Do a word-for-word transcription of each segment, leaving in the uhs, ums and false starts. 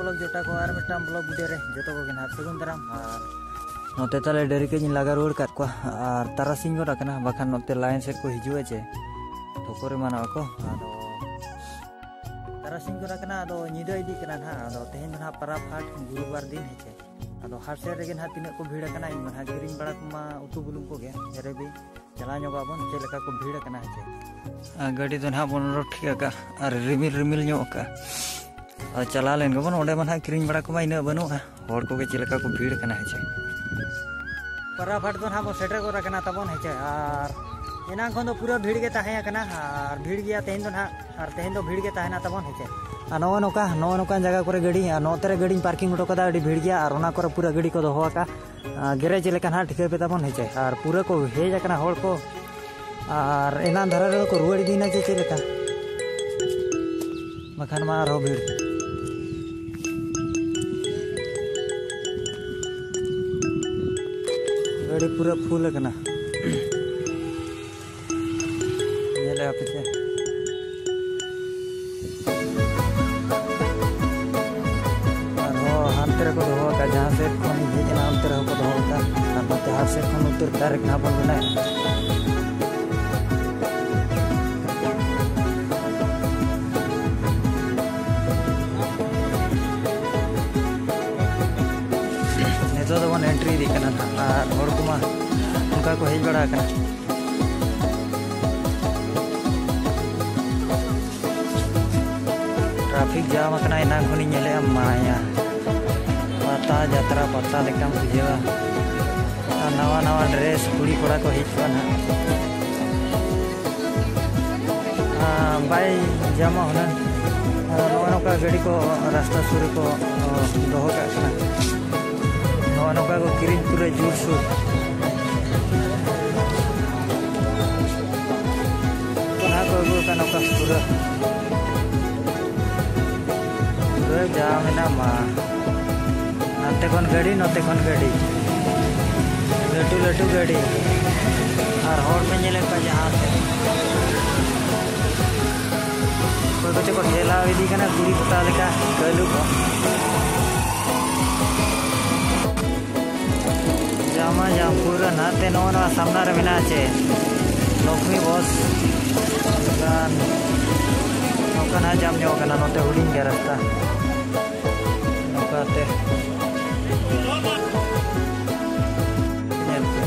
Blog ᱡᱚᱴᱟ ᱠᱚ ᱟᱨ ᱢᱤᱫᱴᱟᱝ blog video ᱨᱮ ᱡᱚᱛᱚ ᱠᱚᱜᱮ ᱱᱟᱦᱟᱜ ᱥᱟᱹᱜᱩᱱ ᱫᱟᱨᱟᱢ᱾ ᱟᱨ ᱱᱚᱛᱮ ᱛᱟᱞᱮ ᱰᱟᱹᱨᱤ ᱠᱟᱹᱡ ᱤᱧ ᱞᱟᱜᱟ ᱨᱩᱣᱟᱹᱲ ᱠᱟᱫ ᱠᱚᱣᱟ, ᱟᱨ ᱛᱟᱨᱟᱥᱤᱧ ᱜᱚᱫ ᱟᱠᱟᱱᱟ, ᱵᱟᱠᱷᱟᱱ ᱱᱚᱛᱮ ᱞᱟᱭᱤᱱ ᱥᱮᱫ ᱠᱚ ᱦᱤᱡᱩᱜᱼᱟ ᱪᱮ ᱴᱷᱚᱠᱚᱨ ᱮᱢᱟᱱᱚᱜᱼᱟ ᱠᱚ᱾ ᱟᱫᱚ ᱛᱟᱨᱟᱥᱤᱧ ᱜᱚᱫ ᱟᱠᱟᱱᱟ, ᱟᱫᱚ ᱧᱤᱫᱟᱹ ᱤᱫᱤᱜ ᱠᱟᱱᱟ ᱱᱟᱦᱟᱜ᱾ ᱟᱫᱚ ᱛᱮᱦᱮᱧ ᱫᱚ ᱱᱟᱦᱟᱜ ᱯᱟᱨᱟᱵᱽ ᱦᱟᱴ, ᱜᱩᱨᱩᱵᱟᱨ ᱫᱤᱱ ᱦᱮᱸᱪᱮ᱾ ᱟᱫᱚ ᱦᱟᱴ ᱥᱮᱫ ᱨᱮᱜᱮ ᱱᱟᱦᱟᱜ ᱛᱤᱱᱟᱹᱜ ᱠᱚ ᱵᱷᱤᱲ ᱟᱠᱟᱱᱟ, ᱤᱧ ᱢᱟ ᱱᱟᱦᱟᱜ ᱠᱤᱨᱤᱧ ᱵᱟᱲᱟ ᱠᱚᱢᱟ ᱩᱛᱩ ᱵᱩᱞᱩᱝ ᱠᱚᱜᱮ᱾ ᱯᱷᱤᱨ ᱵᱷᱤ ᱪᱟᱞᱟᱣ ᱧᱚᱜᱚᱜ ᱟᱵᱚᱱ ᱪᱮᱫ ᱞᱮᱠᱟ ᱠᱚ ᱵᱷᱤᱲ ᱟᱠᱟᱱᱟ ᱦᱮᱸᱪᱮ᱾ ᱟᱨ ᱜᱟᱹᱰᱤ ᱫᱚ ᱱᱟᱦᱟᱜ ᱵᱚᱱ ᱚᱰᱚᱠ ᱴᱷᱤᱠ ᱟᱠᱟᱫᱼᱟ ᱟᱨ ᱨᱤᱢᱤᱞ ᱨᱤᱢᱤᱞ ᱧᱚᱜ ᱟᱠᱟᱫᱼᱟ᱾ ᱟᱫᱚ ᱪᱟᱞᱟᱣ ᱞᱮᱱ ᱜᱮᱵᱚᱱ, ᱚᱸᱰᱮ ᱢᱟ ᱱᱟᱦᱟᱜ ᱠᱤᱨᱤᱧ ᱵᱟᱲᱟ ᱠᱚᱢᱟ ᱤᱱᱟᱹᱜ ᱵᱟᱹᱱᱩᱜᱼᱟ᱾ ᱦᱚᱲ ᱠᱚᱜᱮ ᱪᱮᱫ ᱞᱮᱠᱟ ᱠᱚ ᱵᱷᱤᱲ ᱟᱠᱟᱱᱟ ᱦᱮᱸᱪᱮ᱾ ᱯᱟᱨᱟᱵᱽ ᱦᱟᱴ ᱫᱚ ᱱᱟᱦᱟᱜ ᱵᱚᱱ ᱥᱮᱴᱮᱨ ᱜᱚᱫ ᱟᱠᱟᱱᱟ ᱛᱟᱵᱚᱱ ᱦᱮᱸᱪᱮ, ᱟᱨ ᱮᱱᱟᱝ ᱠᱷᱚᱱ ᱫᱚ ᱯᱩᱨᱟᱹ ᱵᱷᱤᱲ ᱜᱮ ᱛᱟᱦᱮᱸ ᱟᱠᱟᱱᱟ, ᱟᱨ ᱵᱷᱤᱲ ᱜᱮᱭᱟ ᱛᱮᱦᱮᱧ ᱫᱚ ᱱᱟᱦᱟᱜ, ᱟᱨ ᱛᱮᱦᱮᱧ ᱫᱚ ᱵᱷᱤᱲ ᱜᱮ ᱛᱟᱦᱮᱱᱟ ᱛᱟᱵᱚᱱ ᱦᱮᱸᱪᱮ᱾ ᱟᱨ ᱱᱚᱜᱼᱚ ᱱᱚᱝᱠᱟ, ᱱᱚᱜᱼᱚ ᱱᱚᱝᱠᱟᱱ ᱡᱟᱭᱜᱟ ᱠᱚᱨᱮ ᱜᱟᱹᱰᱤ, ᱟᱨ ᱱᱚᱛᱮ ᱨᱮ ᱜᱟᱹᱰᱤᱧ ᱯᱟᱨᱠᱤᱝ ᱦᱚᱴᱚ ᱠᱟᱫᱟ, ᱟᱹᱰᱤ ᱵᱷᱤᱲ ᱜᱮᱭᱟ, ᱟᱨ ᱚᱱᱟ ᱠᱚᱨᱮ ᱯᱩᱨᱟᱹ ᱜᱟᱹᱰᱤ ᱠᱚ ᱫᱚᱦᱚ ᱟᱠᱟᱫᱼᱟ᱾ ᱟᱨ ᱜᱮᱨᱮᱡᱽ ᱞᱮᱠᱟ ᱱᱟᱦᱟᱜ ᱴᱷᱤᱠᱟᱹ ᱯᱮ ᱛᱟᱵᱚᱱ ᱦᱮᱸᱪᱮ, ᱟᱨ ᱯᱩᱨᱟᱹ ᱠᱚ ᱦᱮᱡ ᱟᱠᱟᱱᱟ ᱦᱚᱲ ᱠᱚ, ᱟᱨ ᱮᱱᱟᱝ ᱫᱷᱟᱨᱟ ᱨᱮᱫᱚ ᱠᱚ ᱨᱩᱣᱟᱹᱲ ᱤᱫᱤᱭᱮᱱᱟ ᱪᱮ ᱪᱮᱫ ᱞᱮᱠᱟ, ᱵᱟᱠᱷᱟᱱ ᱢᱟ ᱟᱨᱦᱚᱸ ᱵᱷᱤᱲ᱾ ᱜᱟᱹᱰᱤ ᱯᱩᱨᱟᱹ ᱯᱷᱩᱞ ᱟᱠᱟᱱᱟ᱾ ᱧᱮᱞᱮᱫᱼᱟ ᱯᱮ ᱪᱮ? ᱟᱨᱦᱚᱸ ᱦᱟᱱᱛᱮ ᱨᱮᱠᱚ ᱫᱚᱦᱚ ᱟᱠᱟᱫ, ᱡᱟᱦᱟᱸ ᱥᱮᱫ ᱠᱷᱚᱱ ᱤᱧ ᱦᱮᱡ ᱮᱱᱟ, ᱚᱱᱛᱮ ᱨᱮᱦᱚᱸ ᱠᱚ ᱫᱚᱦᱚ ᱟᱠᱟᱫ᱾ ᱟᱨ ᱱᱚᱛᱮ ᱦᱟᱴ ᱥᱮᱫ ᱠᱷᱚᱱ ᱩᱛᱟᱹᱨ ᱰᱟᱭᱨᱮᱠᱴ ᱱᱟᱦᱟᱜ ᱵᱚᱱ ᱵᱮᱱᱟᱣᱮᱫᱼᱟ᱾ ᱱᱤᱛᱚᱜ ᱫᱚᱵᱚᱱ ᱮᱱᱴᱨᱤ ᱤᱫᱤᱜ ᱠᱟᱱᱟ ᱱᱟᱦᱟᱜ, ᱟᱨ ᱦᱚᱲ ᱠᱚᱢᱟ ᱚᱱᱠᱟ ᱠᱚ ᱦᱮᱡ ᱵᱟᱲᱟ ᱟᱠᱟᱱᱟ᱾ ᱴᱨᱟᱯᱷᱤᱠ ᱡᱟᱢ ᱟᱠᱟᱱᱟ, ᱮᱱᱟᱝ ᱠᱷᱚᱱᱤᱧ ᱧᱮᱞᱮᱫᱼᱟ, ᱢᱟᱭᱟ᱾ ᱯᱟᱛᱟ ᱡᱟᱛᱨᱟ, ᱯᱟᱛᱟ ᱞᱮᱠᱟᱢ ᱵᱩᱡᱷᱟᱹᱣᱟ᱾ ᱟᱨ ᱱᱟᱣᱟ ᱱᱟᱣᱟ ᱰᱨᱮᱥ, ᱠᱩᱲᱤ ᱠᱚᱲᱟ ᱠᱚ ᱦᱮᱡ ᱠᱚᱜᱼᱟ ᱱᱟᱦᱟᱜ᱾ ᱟᱨ ᱵᱟᱭ ᱡᱟᱢᱟ ᱦᱩᱱᱟᱹᱝ᱾ ᱟᱨ ᱱᱚᱜᱼᱚ ᱱᱚᱝᱠᱟ ᱜᱟᱹᱰᱤ ᱠᱚ ᱨᱟᱥᱛᱟ ᱥᱩᱨ ᱨᱮᱠᱚ, ᱚ, ᱫᱚᱦᱚ ᱠᱟᱜ ᱠᱟᱱᱟ᱾ ᱱᱚᱜᱼᱚ ᱱᱚᱝᱠᱟ ᱠᱚ ᱠᱤᱨᱤᱧ ᱯᱩᱨᱟᱹ ᱡᱳᱨᱥᱳᱨ᱾ ᱚᱱᱟ ᱠᱚ ᱟᱹᱜᱩ ᱟᱠᱟᱫ ᱱᱚᱝᱠᱟ ᱯᱩᱨᱟᱹ, ᱯᱩᱨᱟᱹ ᱡᱟᱢ ᱮᱱᱟ ᱢᱟ᱾ ᱦᱟᱱᱛᱮ ᱠᱷᱚᱱ ᱜᱟᱹᱰᱤ, ᱱᱚᱛᱮ ᱠᱷᱚᱱ ᱜᱟᱹᱰᱤ᱾ ᱞᱟᱹᱴᱩ ᱞᱟᱹᱴᱩ ᱜᱟᱹᱰᱤ᱾ ᱟᱨ ᱦᱚᱲ ᱯᱮ ᱧᱮᱞᱮᱫ ᱠᱚᱣᱟ ᱡᱟᱦᱟᱸ ᱥᱮᱫ᱾ ᱠᱚ ᱪᱮᱫ ᱠᱚ ᱴᱷᱮᱞᱟᱣ ᱤᱫᱤ ᱠᱟᱱᱟ, ᱠᱩᱲᱤ ᱯᱚᱛᱟᱣ ᱞᱮᱠᱟ ᱠᱟᱹᱞᱩ ᱠᱚ᱾ ᱡᱟᱢᱟ ᱡᱟᱢ ᱯᱩᱨᱟᱹ ᱱᱟᱛᱮ ᱱᱚᱜᱼᱚ ᱱᱚᱣᱟ ᱥᱟᱢᱱᱟ ᱨᱮ ᱢᱮᱱᱟᱜᱼᱟ ᱪᱮ ᱞᱚᱠᱷᱢᱤ ᱵᱚᱥ ᱜᱟᱱ᱾ ᱱᱚᱝᱠᱟ ᱱᱟᱦᱟᱜ ᱡᱟᱢ ᱧᱚᱜ ᱠᱟᱱᱟ ᱱᱚᱛᱮ ᱦᱩᱰᱤᱧ ᱜᱮ ᱨᱟᱥᱛᱟ᱾ ᱱᱚᱝᱠᱟᱛᱮ ᱧᱮᱞ ᱯᱮ᱾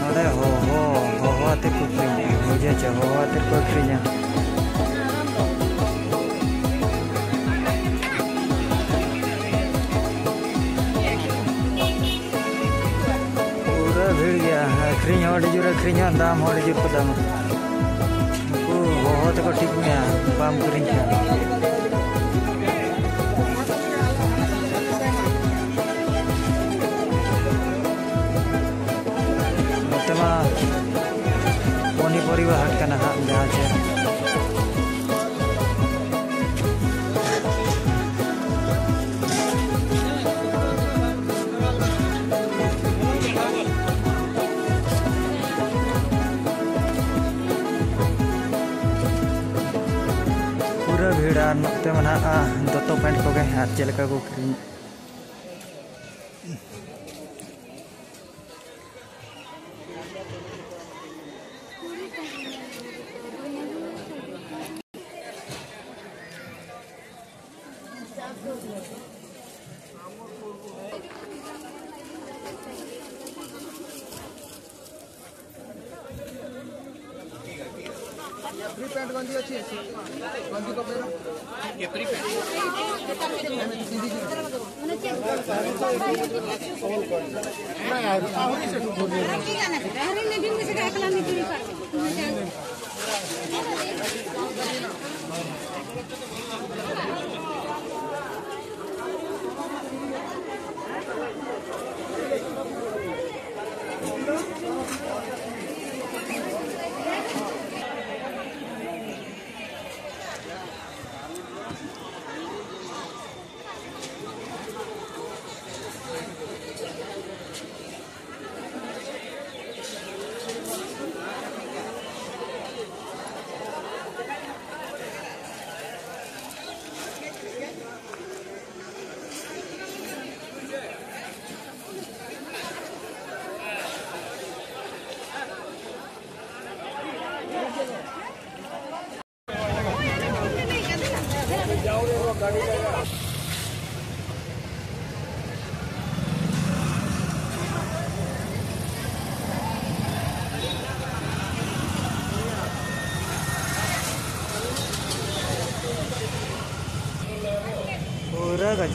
ᱱᱚᱰᱮ ᱦᱚᱦᱚ, ᱦᱚᱦᱚ ᱟᱛᱮ ᱠᱚ ᱟᱹᱠᱷᱨᱤᱧᱟ, ᱵᱩᱡᱷᱟᱹᱣ ᱪᱮ? ᱦᱚᱦᱚ ᱟᱛᱮ ᱠᱚ ᱟᱹᱠᱷᱨᱤᱧᱟ᱾ ᱯᱩᱨᱟᱹ ᱵᱷᱤᱲ ᱜᱮᱭᱟ, ᱟᱹᱠᱷᱨᱤᱧ ᱦᱚᱸ ᱟᱹᱰᱤ ᱡᱳᱨ ᱟᱹᱠᱷᱨᱤᱧᱚᱜᱼᱟ, ᱫᱟᱢ ᱦᱚᱸ ᱟᱹᱰᱤ ᱡᱳᱨ ᱠᱚ ᱫᱟᱢᱟ᱾ ᱩᱱᱠᱩ ᱦᱚᱦᱚ ᱛᱮᱠᱚ ᱴᱷᱤᱠ ᱢᱮᱭᱟ, ᱵᱟᱢ ᱠᱤᱨᱤᱧ ᱠᱷᱟᱱ᱾ ᱱᱚᱛᱮ ᱢᱟ ᱯᱚᱱᱤᱯᱚᱨᱤᱵᱟ ᱦᱟᱴ ᱠᱟᱱᱟ ᱦᱟᱸᱜ, ᱡᱟᱦᱟᱸ ᱪᱮ ᱯᱩᱨᱟᱹ ᱵᱷᱤᱲ᱾ ᱟᱨ ᱱᱚᱛᱮ ᱢᱟ ᱱᱟᱦᱟᱜ, ᱟ, ᱫᱚᱛᱚ ᱯᱮᱱᱴ ᱠᱚᱜᱮ ᱟᱨ ᱪᱮᱫ ᱞᱮᱠᱟ ᱠᱚ ᱟᱹᱠᱷᱨᱤᱧ᱾ ପ୍ରି ପ୍ୟାଣ୍ଟ ଗଞ୍ଜି ଅଛି, ଗଞ୍ଜି କପଡ଼ା।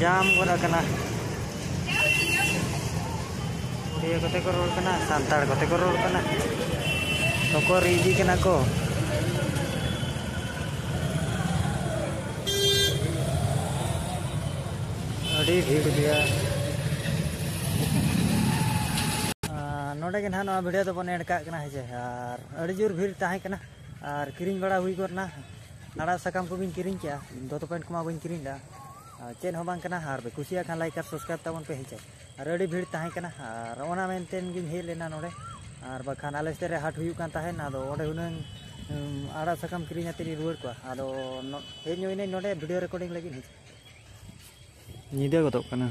ᱡᱟᱢ ᱜᱚᱫ ᱟᱠᱟᱱᱟ᱾ ᱩᱲᱤᱭᱟ ᱠᱚᱛᱮ ᱠᱚ ᱨᱚᱲ ᱠᱟᱱᱟ, ᱥᱟᱱᱛᱟᱲ ᱠᱚᱛᱮ ᱠᱚ ᱨᱚᱲ ᱠᱟᱱᱟ, ᱛᱚᱠᱚ ᱨᱤᱫᱤ ᱠᱟᱱᱟ ᱠᱚ᱾ ᱟᱹᱰᱤ ᱵᱷᱤᱲ ᱜᱮᱭᱟ᱾ ᱟᱨ ᱱᱚᱰᱮ ᱜᱮ ᱱᱟᱦᱟᱜ ᱱᱚᱣᱟ ᱵᱷᱤᱰᱤᱭᱳ ᱫᱚᱵᱚᱱ ᱮᱰ ᱠᱟᱜ ᱠᱟᱱᱟ, ᱦᱮᱸ ᱥᱮ᱾ ᱟᱨ ᱟᱹᱰᱤ ᱡᱳᱨ ᱵᱷᱤᱲ ᱛᱟᱦᱮᱸ ᱠᱟᱱᱟ, ᱟᱨ ᱠᱤᱨᱤᱧ ᱵᱟᱲᱟ ᱦᱩᱭ ᱜᱚᱫ ᱮᱱᱟ᱾ ᱟᱲᱟᱜ ᱥᱟᱠᱟᱢ ᱠᱚᱜᱮᱧ ᱠᱤᱨᱤᱧ ᱠᱮᱜᱼᱟ, ᱫᱚᱛᱚ ᱯᱮᱱᱴ ᱠᱚᱢᱟ ᱵᱟᱹᱧ ᱠᱤᱨᱤᱧ ᱞᱮᱜᱼᱟ᱾ ᱟᱨ ᱪᱮᱫ ᱦᱚᱸ ᱵᱟᱝ ᱠᱟᱱᱟ, ᱟᱨ ᱯᱮ ᱠᱩᱥᱤᱭᱟᱜ ᱠᱷᱟᱱ ᱞᱟᱭᱤᱠ ᱟᱨ ᱥᱟᱵᱥᱠᱨᱟᱭᱤᱵ ᱛᱟᱵᱚᱱ ᱯᱮ, ᱦᱮᱸ ᱪᱮ᱾ ᱟᱨ ᱟᱹᱰᱤ ᱵᱷᱤᱲ ᱛᱟᱦᱮᱸ ᱠᱟᱱᱟ, ᱟᱨ ᱚᱱᱟ ᱢᱮᱱᱛᱮ ᱜᱤᱧ ᱦᱮᱡ ᱞᱮᱱᱟ ᱱᱚᱰᱮ᱾ ᱟᱨ ᱵᱟᱠᱷᱟᱱ ᱟᱞᱮ ᱥᱮᱫ ᱨᱮ ᱦᱟᱴ ᱦᱩᱭᱩᱜ ᱠᱟᱱ ᱛᱟᱦᱮᱸᱫ, ᱟᱫᱚ ᱚᱸᱰᱮ ᱦᱩᱱᱟᱹᱝ, ᱩᱢ, ᱟᱲᱟᱜ ᱥᱟᱠᱟᱢ ᱠᱤᱨᱤᱧ ᱟᱛᱮᱫ ᱤᱧ ᱨᱩᱣᱟᱹᱲ ᱠᱚᱜᱼᱟ᱾ ᱟᱫᱚ ᱱᱚ-, ᱦᱮᱡ ᱧᱚᱜ ᱮᱱᱟᱹᱧ ᱱᱚᱰᱮ ᱵᱷᱤᱰᱤᱭᱳ ᱨᱮᱠᱚᱨᱰᱤᱝ ᱞᱟᱹᱜᱤᱫ, ᱦᱮᱸ ᱪᱮ᱾ ᱧᱤᱫᱟᱹ ᱜᱚᱫᱚᱜ ᱠᱟᱱᱟ᱾